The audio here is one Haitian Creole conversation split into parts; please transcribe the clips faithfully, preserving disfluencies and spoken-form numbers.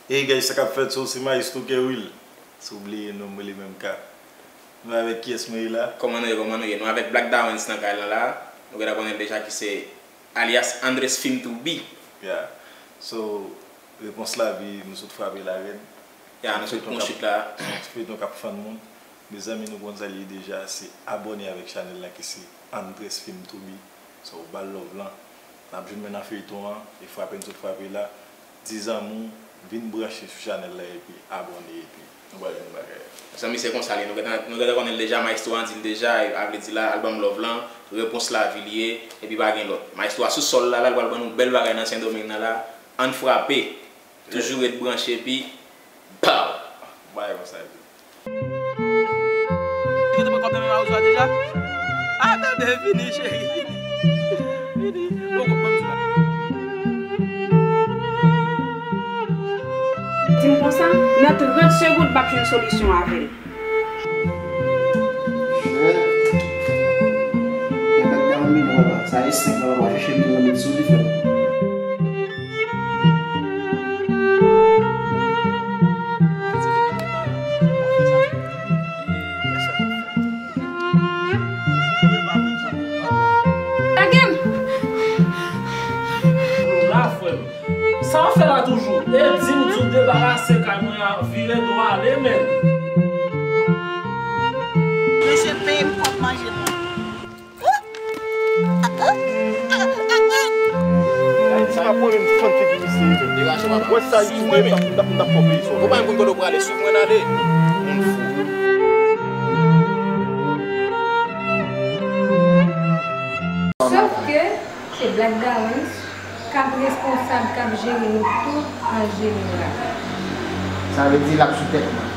Hey guys, sa k ap fèt? So, se Maestro Kerwil. Si w bliye non m, rele menm ka. Nou avèk kiyès mwen ye la? Kòman nou ye, kòman nou ye? Nou avèk Black Dawens nan kay lan la. Nou gentan konnen l deja ki se alyas Andres Film to Be. Yeah. So, Repons Lavi, nou sot frape la rèd. Yeah, nou sot pran chit la. Se yon feyton k ap fann moun. Mezanmi, nou konn sa l ye deja, se abòne avèk chanèl la ki se Andres Film to Be. So, ba l love lan. N ap jwenn mwen nan feyton an, e frape n sot frape la. Di zanmi w, vin branche sou chanèl la epi abòne epi nou pral jwenn bagay. Zanmi, se konsa l ye, nou gentan, nou gentan konnen l deja, Maestro an di l deja, e a vle di la, album Love lan, Repons Lavi l ye, epi pa gen lòt. Maestro a sou sòl la, la, l pral ban nou bèl bagay nan Sendomeng nan la, ann frape, toujou ret branche, epi, pow! Bagay konsa epi. Li te pran kòb nan men mawozo a deja? Ah, bebe, vini, cheri, vini. Vini. Bon, bon, bon, bon. Di m konsa, nan trant segonn, m ap jwenn solisyon avè l. Sa e senp, papa, chèche mil nan mil sou li fè. Lage m! Sa w ap fè la toujou? E di m di w debarase kay mwen an, vire do ale, menn. Mesye peye m kòb manje mwen. Ayiti pa pou menm fann figi misye. Wè sa YouTube, m t ap, m t ap, m t ap fè w peye sa. Ou pa menm konn kote w prale, swiv mwen ale. Moun fou. Sof ke se Black Dawens k ap responsab, k ap jere nou tout an jeneral. Sa vle di l ap sou tèt mwen.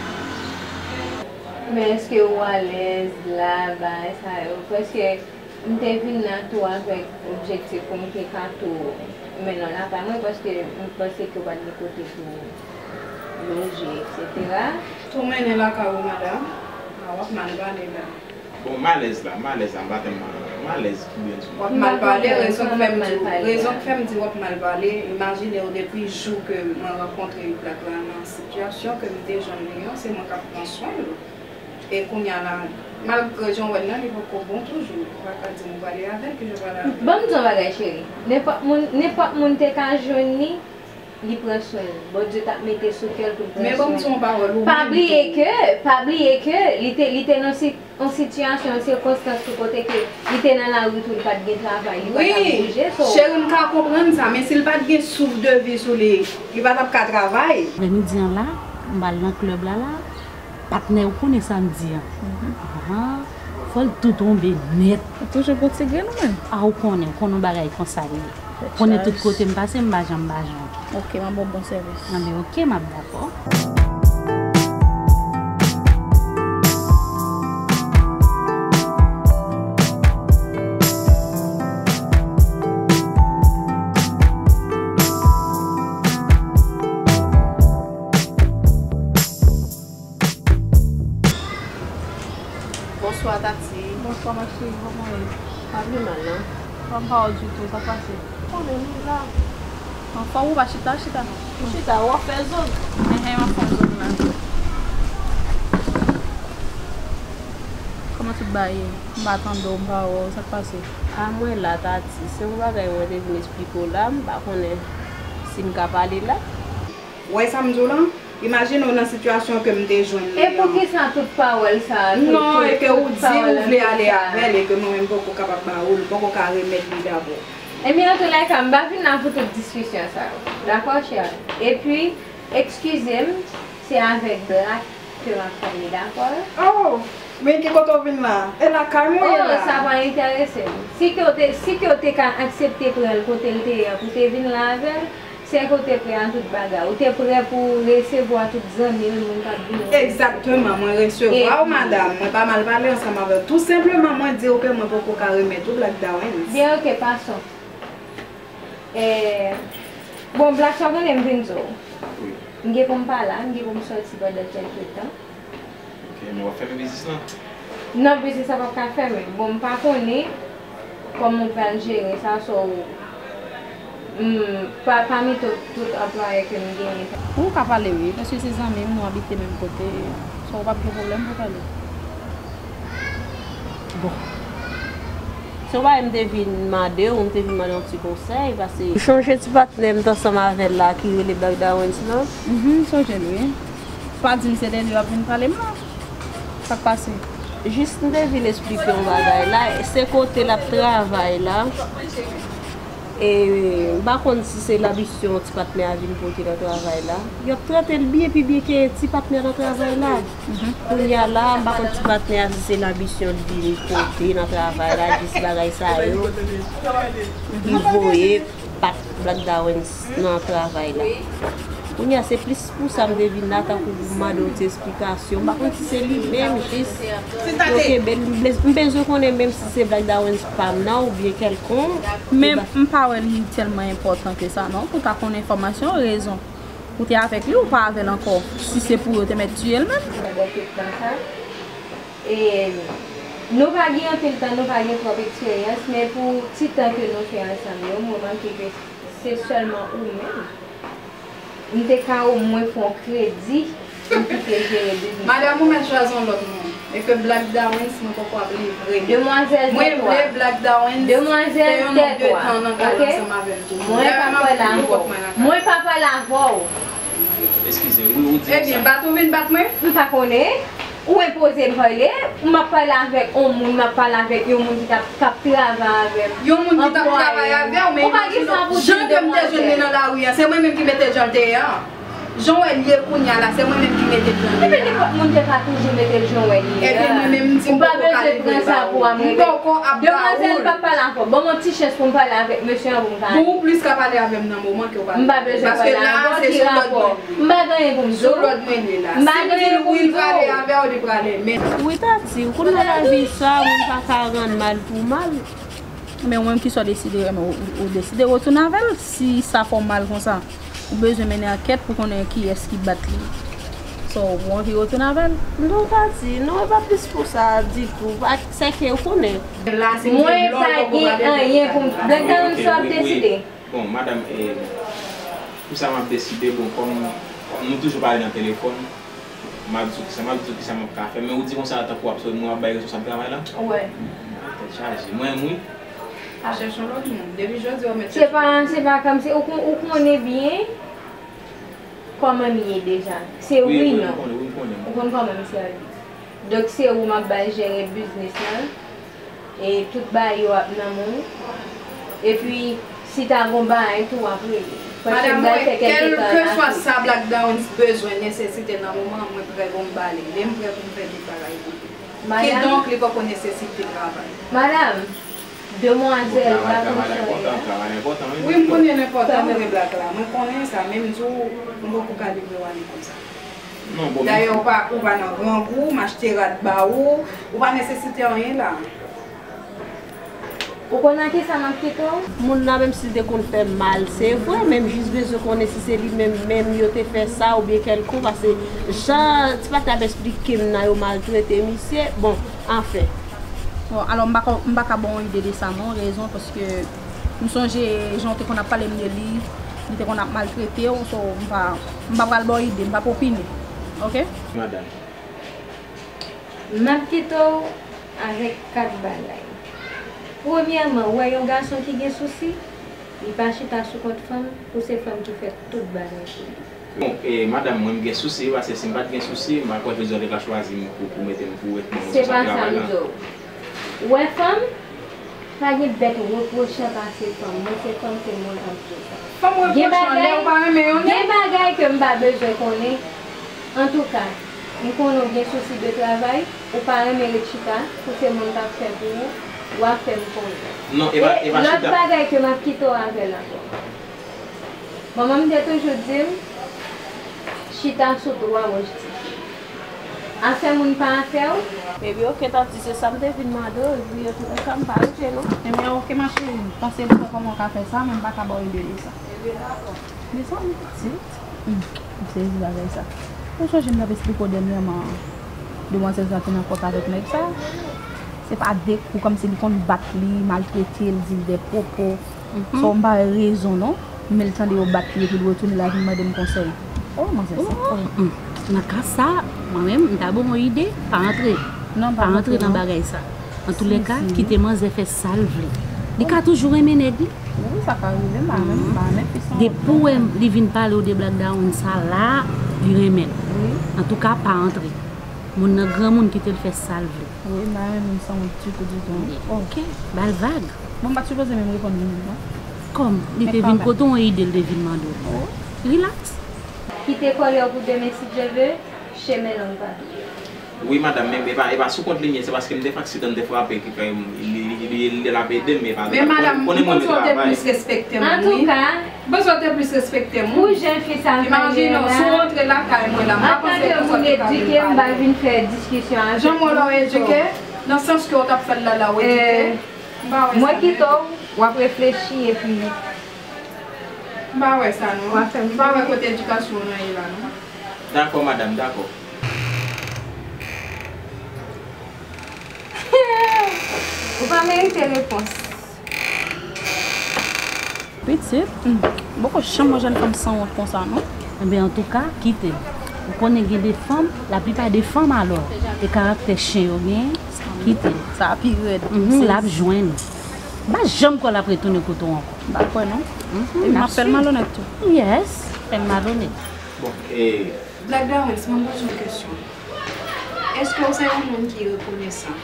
Men èske ou alèz la, bagay sa yo? Paske m te vin la tou avèk objektif pou m te ka tou mennen w lakay mwen, paske m panse ke w pa t gen kote pou w loje, etsetera. Tou mennen lakay ou, madanm. A, w ap mal pale la. Bon, m alèz la, m alèz la, m pa tèlman, m alèz pou byen di. W ap mal pale, rezon k fè m di w, rezon k fè m di w ap mal pale, imajine w depi jou ke mwen rankontre Black la nan sitiyasyon ke m te jwenn li an, se mwen k ap pran swen l. E kounye a la, malgre jan w wè l nan, li poko bon toujou. Ou pa ka di m ou prale avè l, ke jan w prale avè l. Ban m di w yon bagay, cheri. Nenpòt moun, nenpòt moun te ka jwenn li, li pran swen l. Bondye t ap mete sou kè l pou l pran swen l. Men ban m di w yon pawòl, ou menm tou. Pa bliye ke, pa bliye ke li te, li te nan si-, yon sitiyasyon, yon sikonstans tou kote ke li te nan lari tou, li pa t gen travay, li pa t ap bouje, so. Wi, cheri, m ka konprann sa, men si l pa t gen souf de vi sou li, li pa t ap ka travay. Aprèmidi an la, m pral nan klèb la la. Patnè, ou konnen sa m di an. Ahan. Fò l tou tonbe nèt. Ou toujou gon ti grenn ou menm? A, ou konnen, ou konnen yon bagay konsa li ye. Ou konnen tout kote m pase, m pa janm, m pa janm. Ok, m ap ba w bon sèvis. Anben, ok, m ap dakò. Bonswa, Tati. Bonswa, ma chérie, kòman w ye? Pa pi mal, non. Kòm pa wè w ditou, sa k pase? Konnen, m la. Anfòm, ou pa chita, chita. Ou chita, w ap fè zòn. Enhen, m ap fè zòn la. Kòman tout bagay ye? M pa tande w, m pa wè w, sa k pase? A, mwen la, Tati. Se yon bagay mwen te vin esplike w la, m pa konnen si m ka pale la. Ou wè sa m di w lan? Imajine w nan sitiyasyon ke m te jwenn li an. E poukisa tout pawòl sa a? Non, e ke ou di ou vle ale avè l e ke mwen menm m poko kapab ba ou l, m poko ka remèt li dabò. Ebyen, antoulèka, m pa vin la pou tout diskisyon sa yo. Dakò, cheri? Epi, eskize m, se avèk Black ke m ap pale, dakò? Oh! Men ki kote w vin la? E lakay mwen ye la. Oh, sa pa enterese m. Si ke w te, si ke w te ka aksepte pran l kote l te ye an pou te vin la avè l, se ke w te prè a tout bagay. Ou te prè pou resevwa tout zanmi l, moun k ap vini. Egzakteman, mwen resevwa w, madanm. Mwen pa mal pale ansanm avè w. Tou senpleman, mwen di w ke mwen poko ka remèt ou Black Dawens. Byen, ok, pason. Eh, bon, Black, sa w konnen m vin di w. Wi. M gen pou m pa la, m gen pou m sòti pandan kèlke tan. Ok, men w ap fèmen biznis lan? Non, biznis la p ap ka fèmen. Bon, m pa konnen kòman w pral jere sa, so, Mm, pa, pami tout, tout anplwaye ke m genyen. Ou ka pale, wi, paske se zanmi m, nou abite menm kote. So, ou p ap gen pwoblèm pou pale. Bon. Se yon bagay m te vin mande w, m te vin mande yon ti konsèy, paske ou chonje ti patnè m t ansanm avè l la ki rele Black Dawens lan? Mhm, m sonje l, wi. Pa di m se de li w ap vin pale m la. Sa k pase? Jis m te vin esplike yon bagay la, se kote l ap travay la. E m pa konn si se labisyon ti patnè a vin pote nan travay la. Y ap trete l byen pi byen ke ti patnè a nan travay la. Mhm. Kounye a la, m pa konn ti patnè a si se labisyon l vin pote nan travay la, jis bagay sa yo ki voye Black Dawens nan travay la. Kounye a, se plis pou sa m te vin la, tankou pou m mande w ti esplikasyon. M pa konn si se li menm, jis yo kenbe l. M bez-, m bezwen konnen menm si se Black Dawens pa m nan oubyen kèlkonk. Men m pa wè li tèlman enpòtan ke sa, non, pou ta konn enfòmasyon, rezon. Ou te avèk li, ou pa avè l ankò. Si se pou yo te mèt tiye l menm. E nou pa gen anpil tan, nou pa gen twòp eksperyans, men pou ti tan ke nou fè ansanm yo, m remake ke se sèlman ou menm. M te ka omwen fè yon kredi pou kite jere biznis. Madanm, ou mèt chwazi yon lòt moun. E ke Black Dawens, mwen poko ap livre li. Demwazèl, mwen vle Black Dawens fè yon nòt de tan nan kay ansanm avè m tou. Mwen pa pral avè w. Mwen pa pral avè w. Eskize, wi, ou di m sa. Ebyen, bat ou vin bat mwen? M pa konnen. Ou enpoze m pale, m ap pale avèk yon moun, m ap pale avèk yon moun ki t ap, k ap travay avè m. Yon moun ki t ap travay avè w, men jan ke m te jwenn li nan lari a, se mwen menm ki mete Jan te ye a. Jan w wè l ye kounye a la, se mwen menm ki mete Jan te ye a. Epi nenpòt moun te ka toujou mete l jan w wè l ye a. Epi mwen menm, m di m poko ka livre l ba ou. M poko ap ba ou l. Demwazèl, m p ap pale avè w. Ban m yon ti chans pou m pale avèk mesye an pou m ka. Bon, ou plis ka pale avè m nan moman ke w pale. M pa bezwen pale avè w, ki rapò? M pa gen anyen pou m di w. Sou lòd mwen ye la. M pa gen anyen pou m di w. Si m di l wi, l prale avè w, li prale. Men. Wi, Tati, ou konn nan lavi sa, moun pa ka rann mal pou mal. Men ou menm, kisa w deside, ou, ou, ou deside retounen avè l? Si sa fè w mal konsa, ou bezwen mennen ankèt pou konnen kiyès ki bat li. So, ou anvi retounen avè l? Non, Tati, non, e pa plis pou sa ditou. Sèke ou konnen. Mwen pa gen anyen pou m. Black Dawens, sa w ap deside. Bon, madanm, e, pou sa m ap deside, bon, kòm nou toujou pale nan telefòn, m ap di w kisa, m ap di w kisa m ap ka fè, men ou di konsa tankou w ap sot, mwen ap bay responsab travay la? Wè. Tèt chaje. Mwen menm, wi. Al chèche yon lòt moun. Depi jodi a, w mèt chèche. Se pa, se pa kòmsi, ou kon-, ou konnen byen kòman m ye deja. Se wi, non. Wi, m konnen, wi, m konnen. Ou konn kòman m sèvi. Donk, se ou m ap bay jere biznis lan. E tout bagay yo ap nan men w. Epi, si ta gon bagay tou, w ap rele. Paske m pral fè kèlke tan an Afrik. Madanm, mwen, kèlkeswa sa Black Dawens bezwen, nesesite nan moman an, mwen prè pou m ba li. Men m prè pou m fè tout bagay pou li. Kidonk, li poko nesesite travay. Madanm, demwazèl, travay, travay la enpòtan, travay la enpòtan, wi. Wi, m konnen l enpòtan, vre, Black la. Mwen konnen sa, men m di w, m poko ka livre w ale konsa. Non, bon, dayè, ou pa, ou pa nan grangou, m achte rad ba ou, ou pa nesesite anyen la. Ou konn nan kisa m ap kite w? Moun nan, menm si l te konn fè m mal, se vre, men m jis bezwen konnen si se li menm, menm yo te fè sa oubyen kèlkonk, paske jan ti patnè ap esplike m nan, yo maltrete misye. Bon, anfen. Bon, alò, m pa ka, m pa ka ba w yon ide de sa, non, rezon, paske m sonje jan w te konn ap pale m de li, li te konn ap maltrete w, so, m pa, m pa pral ba w ide, m p ap opine. Oke? Madanm. M ap kite w avèk kat bagay. Premyèman, ou wè yon gason ki gen sousi, li pa chita sou kont fanm, pou se fanm ki fè tout bagay pou li. Bon, e, madanm, mwen m gen sousi, paske si m pa t gen sousi, m pa kwè jodi a w te ka chwazi m pou, pou mete m, pou ret ban mwen sou sa travay la. Se pa sa m di w. Ou wè fanm, pa gen bèt repwochan pase fanm. Mwen se fanm, se mwen k ap di w sa. Fanm repwochan lè ou pa renmen yon nèg. Gen bagay ke m pa bezwen konnen. Antouka, m konnen w gen sousi de travay, ou pa renmen ret chita, pou se moun k ap fè pou ou, w a fè m konnen. Non, e pa, e pa chita. E lòt bagay ke m ap kite w avè l ankò. Manman m te toujou di m, chita sou twa wòch dife. Afè moun pa afè w. Epi oke, Tati, se sa m te vin mande w, epi antouka m pa rete non. Ebyen oke, ma chérie, pase pou wè kòman w ka fè sa, men m pa ka ba w ide de sa. Ebyen dakò. Mezanmi pitit. Hmm, m sezi bagay sa. Ou sonje m t ap esplike w dènyèman, demwazèl sa te nan kont avèk nèg sa. Se pa de kou, kòmsi li konn bat li, maltrete l, di l de pwopo. Mhm. So, m pa wè rezon non. Men l tande yo bat li epi l retounen la vin mande m konsèy. Oh, manzè sa. Oh, hmm. Nan ka sa, mwen menm, m ta ba w yon ide, pa antre. Non, pa antre nan bagay sa. Antouka, kite manzè fè sa l vle. Li ka toujou renmen nèg li. Wi, sa ka rive, m pa menm, m pa menm fi sa. Depi w wè li vin pale w de Black Daron sa la, li renmen l. Wi. Antouka, pa antre. Moun nan granmoun, kite l fè sa l vle. Wi, m pa renmen moun sanwont ditou, ditou. Ok, ba l vag. Bon, m pa t sipoze menm reponn li menm, non. Kòm li te vin kote w, yon ide l te vin mande w. Rilaks. Kite kòlè w pou demen, si Dye vle, chemen long pa tou. Wi, madanm, men e pa, e pa sou kont li m ye, se paske m te fè aksidan, m te frape ki fè m, li, li, li, li, l ap ede m, men e pa, men madanm, m panse w te plis respekte m, wi. Antouka, m panse w te plis respekte m, wi. Pou jan fi sa fè ye la. Imajine w, si w rantre lakay mwen la, m pa panse ke w te ka vin pale. Antouka, antanke moun edike, m pa vin fè diskisyon avè w. Jan mwen la w edike, nan sans ke w t ap fè l la, la w edike. M pa wè sa. Mwen kite w, w ap reflechi epi. M pa wè sa, non. M pa wè kote edikasyon w nan ye la, non. Dakò, madanm, dakò. Ou pa merite repons. Pitit, m poko janm wè jèn fanm sanwont konsa, non. Enben, antouka, kite l. Ou konnen gen de fanm, laplipa de fanm alò, e karaktè chen yo genyen, kite l. Sa pi rèd. Mhm, l ap jwenn. M pa janm kwè l ap retounen kote w ankò. M pa kwè, non. Mhm, e m ap fè l malonèt tou. Yes, fè l malonèt. Bon, e Black Darwin, si mwen poze yon kesyon, èske w se yon moun ki rekonesan?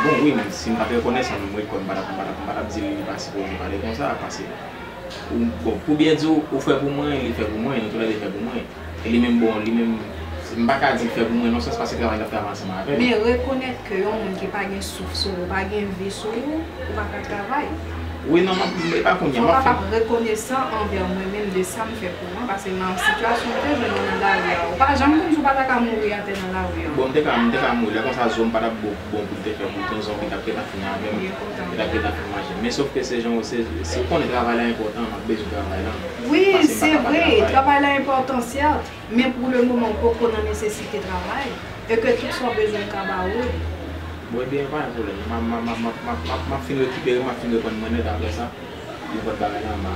Bon, wi, men si m pa t rekonesan, menm wi, m pa t ap, m pa t ap, m pa t ap di li li pa sipoze pale konsa, paske, ou, bon, pou byen di w, ou fè pou mwen, li fè pou mwen, nou toulède fè pou mwen. E li menm, bon, li menm, m pa ka di l fè pou mwen, nan sans, paske travay l ap travay ansanm avè m. Men rekonèt ke yon moun ki pa gen souf sou ou, pa gen vi sou ou, ou pa ka travay. Wi, non, m ap, e pa kounye a, m ap fin. Fò w kapab rekonesan anvè mwen menm de sa m fè pou ou an, paske nan sitiyasyon m te jwenn mwen nan lari a, ou pa janm konn si w pa ta ka mouri atè nan lari an. Bon, m te ka, m te ka mouri. Lè konsa, zo m pa t ap bon, bon pou l te fè bouton, zonbi t ap gentan fini avè m, li t ap gentan fin manje m. Men sòf ke se jan, se, se, ou konnen travay la enpòtan, m ap bezwen travay la. Wi, se vre, travay la enpòtan, sèt, men pou le moman, ou poko nan nesesite travay, e ke tout sa w bezwen ka ba ou. Bon, ebyen, pa gen pwoblèm. M a, m a, m a, m a, m a, m a, m a fin rekipere, m a fin reprann mwen nèt apre sa. Nenpòt bagay la, m a,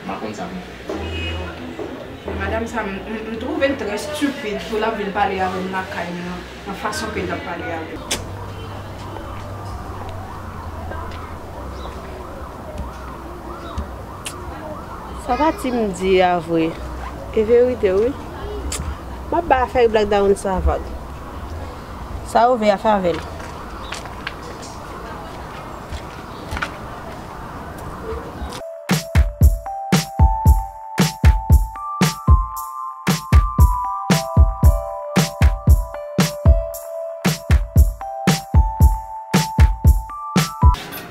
m a konn sa pou m fè. Madanm sa, m, m, m twouve l trè stipid pou l ap vin pale avè m lakay mwen nan, nan fason ke l t ap pale avè m. Sa Tati m di a vre. E verite, wi. M ap bay afè Black Darwin sa vag. Sa ouvè a fè avè l.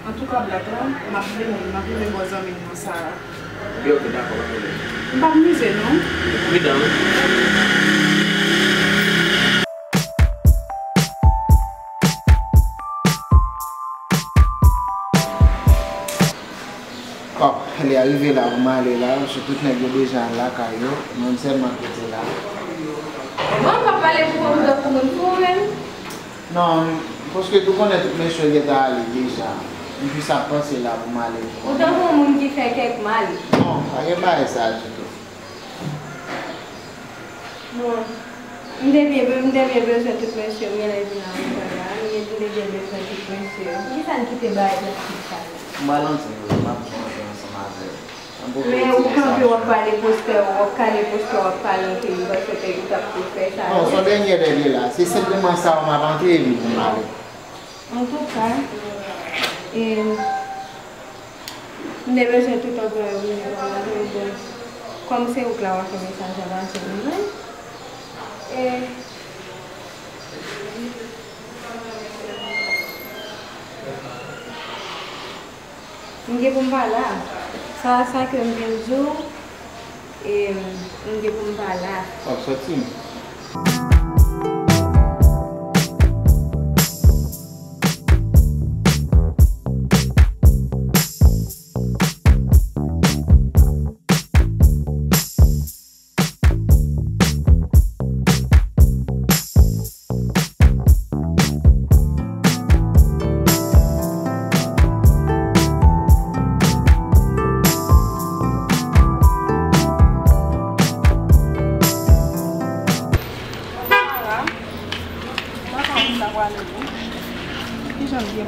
Antouka, Black la, m ap vini, m ap vini bò zanmi m nan, Sara. Yo, ok, dakò, pa pwoblèm. M p ap mize, non. Pridan, wi. Bon, li arive la pou m ale la, paske tout nèg yo deja al lakay yo, mwen m sèlman k rete la. Bon, w ap pale pou kont ou tankou moun fou menm? Non, paske tou konnen tout mesye yo gentan ale deja. M jis ap panse la pou m ale pou mwen. Ou tankou yon moun ki fè kèk mal. Non, pa gen bagay sa ditou. Bon, m te byen, m te byen bezwen tout mesye yo, m genlè vin avè m la, m te byen bezwen tout mesye yo. Poukisa n kite bagay plastik sa yo? M pral antre wi, m ap antre ansanm avè w. Men ou kanpe, w ap pale postè, w ap kale postè, w ap pale anpil, ou panse ke ou t ap tou fè sa. Non, se yon dènye lè li la, se senpleman sa w m ap antre epi pou m ale. Antouka, e, M te bezwen tout anplwaye w vini pou antre, bon, kòm se ou k la, w ap fè mesaj la pase pou mwen. E, m gen pou m pa la. Sa, sa ke m vin di w, e, m gen pou m pa la. W ap sòti?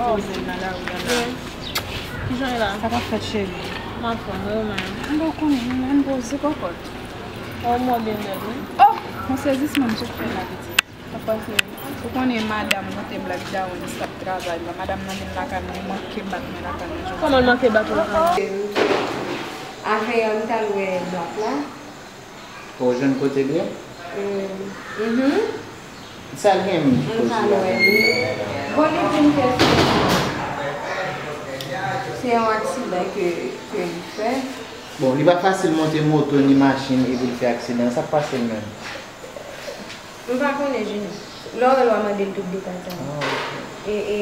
Poze m nan lari a la. Kijan w ye la? Sa k ap fèt, cheri? M anfòm, e ou menm? M pa konnen, m ann poze kòkòt. Ou mò byen bèl, wi. Oh! Yon sezisman m sot fè la, pitit. Sa k pase? Ou konnen madanm monte Black Dawens k ap travay la. Madanm nan vin lakay mwen, li manke bat mwen lakay mwen jodi a. Kòman l manke bat ou lakay la? Avè a, m t al wè Black la. Ou jwenn kote l ye? Mm, mhm. Sa l gen menm? M pa wè li. Bon, li di m ke se, se yon aksidan ke, ke li fè. Bon, li pa fasil monte moto ni machin epi l fè aksidan. Sa k pase l menm? M pa konnen, Junior. Lè w wè l, w a mande l tout detay sa yo. Ah, ok. E, e,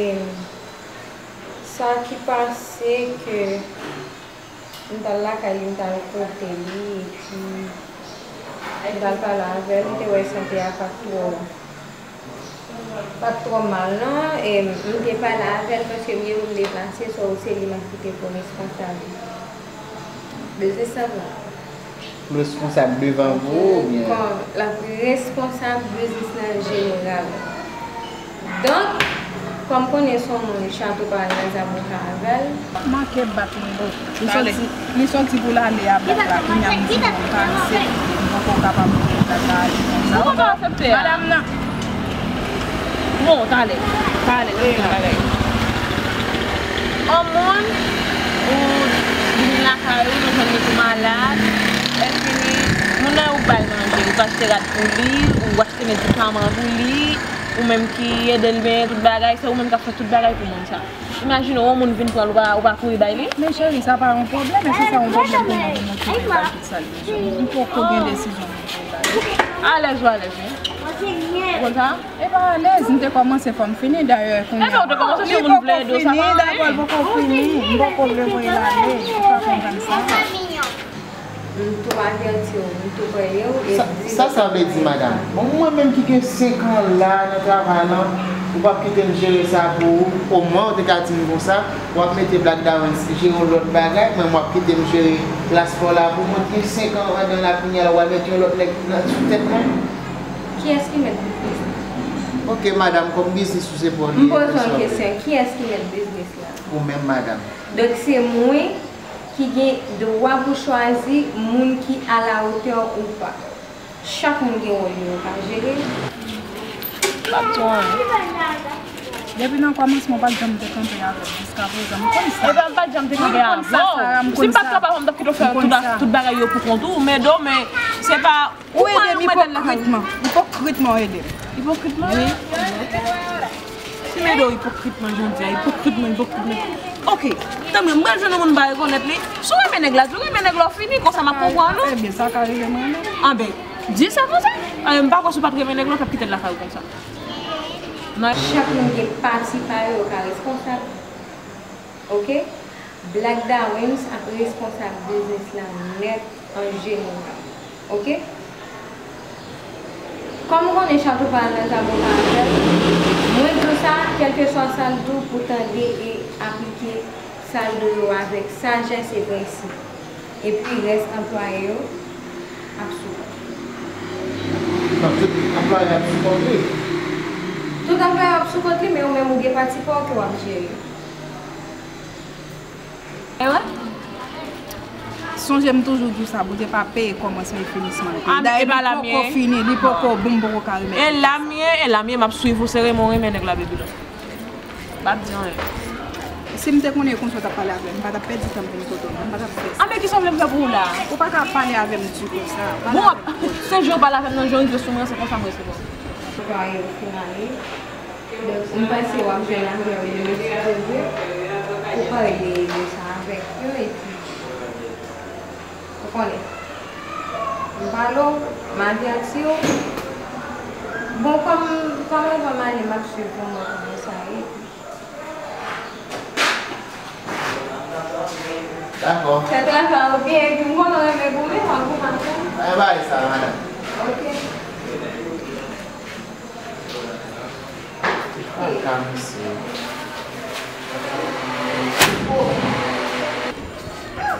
sa ki pase ke m t al lakay li, m t al kote li, epi m t al pale avè l, m te wè sante a pa t twò, pa t twò mal, non. E m te pale avè l, paske m gen pou m deplase, so, se li m ap kite pou responsab biznis la. Pou responsab devan vou oubyen? Kòm l ap responsab biznis la an jeneral. Donk, kòm konnen se yon moun chato pa al nan zaboka avè l. Manke bat mwen, bon. Li sòti, li sòti pou l ale a Black la, kounye a m di bon, m pa aksepte, m poko kapab kite Black la ale konsa. Ou poko aksepte a? Madanm nan. Bon, talè, talè, talè. Yon moun, ou vin lakay ou, nou jwenn li tou malad, lè fini, moun nan ou ba l manje, ou achte rad pou li, ou achte medikaman pou li, ou menm ki ede l benyen tout bagay, se ou menm k ap fè tout bagay pou moun sa. Imajine w, yon moun vin pran l, ou pa, ou pa kouri bay li? Men cheri, sa pa yon pwoblèm, men si sa yon pwoblèm pou mwen pou mwen kouri bay tout sa l bezwen. M poko gen desizyon pou m kouri bay li. Alèz ou alèz, wi. Ou konn sa? E pa alèz, m te kòmanse, fò m fini, dayè kounye a. Ebyen, ou te kòmanse, si yon moun vle ede w, sa pa anyen. Li poko fini, dayè l poko fini, m poko vle voye l ale, ou pa konprann sa. M tou avèti w, m tou prevni w, e sa, di sa, sa vle di, madanm? Bon, mwen menm ki gen senk an la nan travay lan, ou p ap kite m jere sa pou ou? Omwen, ou te ka di m konsa, w ap mete Black Dawens jere yon lòt bagay, mwen, w ap kite m jere plas pa w la pou mwen ki gen senk an anndan la, kounye a la, w al mete yon lòt nèg nan, sou tèt mwen? Kiyès ki mèt biznis la? Ok, madanm, kòm biznis ou se pa w li ye, m poze w yon kesyon, kiyès ki mèt biznis la? Ou menm, madanm. Donk, se mwen ki gen dwa pou chwazi moun ki alawotè ou pa. Chak moun gen wòl yo, yo ka jere. M p ap di w anyen. Depi nan kòmansman, w pa t janm te kanpe avè m jiskaprezan. M konn sa. Epa, m pa t janm te kanpe avè w. Si m pa t kanpe avè w, m t ap kite w fè tout ba-, tout bagay yo pou kont ou, m ede w, men se pa ou pran l, ou mete l lakay ou. Ipokritman. Ipokritman, w ede m. Ipokritman? Wi. Si m ede w ipokritman, jan w di a, ipokritman, ipokritman. Ok, tanpri, m pral jwenn yon moun m pa rekonèt li. Si w renmen nèg la, di w renmen nèg la, w fini, konsa m ap konprann ou. Ebyen, sa ka rive m renmen. Anben, di sa konsa. Anben, m pa kwè si w pa t renmen nèg la, w t ap kite l lakay ou konsa. Non. Chak moun gen pati pa yo, yo ka responsab. Ok? Black Dawens ap responsab biznis la nèt an jeneral. Ok? Kòm ou konnen chato pa al nan zaboka avè l, mwen di w sa, kèlkeswa sa l di w, pou tande e aplike sa l di w yo avèk sajès e prensip. Epi rès anplwaye yo ap sou kont. Donk, tout anplwaye ap sou kont li? Tout anplwaye ap sou kont li, men ou menm ou gen pati pa w ke w ap jere. E wè? Sonje m toujou di w sa, Bondye pa peye kòmansman e finisman l. Dayè, li poko fini, li poko bon, m poko ka remèt li. E la m ye, e la m ye, m ap swiv ou sere, men w renmen nèg la, baby, la. M p ap di anyen. Si m te konnen konsa w t ap pale avè m, m pa t ap pèdi tan m vin kote w, non, m pa t ap fè sa. A, men kisa w vle m fè pou ou la? Ou pa ka pale avè m di konsa. Bon, se jan w pale avè m nan, jan w rive sou mwen, se konsa m resevwa w. Anplwaye yo fin ale. Donk, m panse w ap jwenn avè yo demen si Dye vle. Ou pale de sa avèk yo, epi ou konnen. M pale w, m avèti w. Bon, kòm, kòm avan m ale, m ap swiv pou m wè kòman sa ye. Dakò. Fè travay ou byen, epi m konnen w renmen goumen, w ap goumen avè m. Bay bagay sa, madanm. Ok. Kaka, mesye.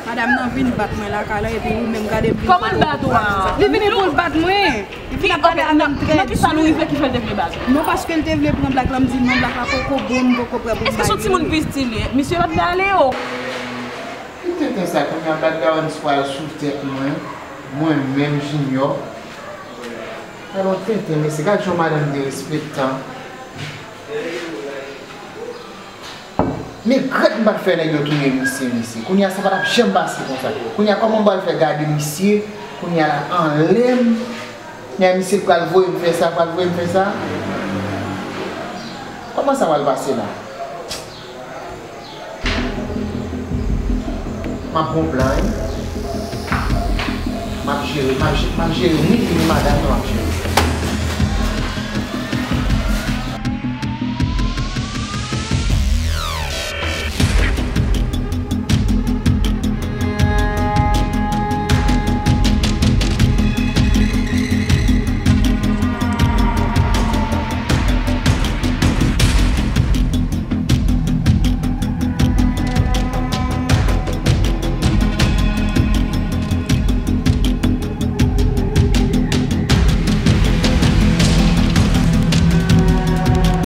Madanm nan vin bat mwen lakay la, epi ou menm gade m vin Kòman l bat ou a? Li vini pou l bat mwen. Li vin ap pale avè m trè di. Nan ki sa nou rive ki fè l te vle bat ou? Non, paske l te vle pran blak la, m di non, blak la poko bon, m poko prè pou m bay li. Èske se yon timoun piti li ye? Misye pa t vle ale o. Ki tenten sa, kounye a blak Dawens pral sou tèt mwen, mwen menm Junior. Gade yon tenten, mesye, gade jan madanm derespektan. Negrèt m pa t fè nèg yo touye misye, mesye. Kounye a sa pa t ap janm pase konsa. Kounye a kòman m pral fè gade misye? Kounye a l ap anlè m. Kounye a misye pral voye m fè sa, pral voye m fè sa. Kòman sa pral pase la? M ap gon plan wi. M ap jere, m ap je- m ap jere ni li ni madanm nan, m ap jere.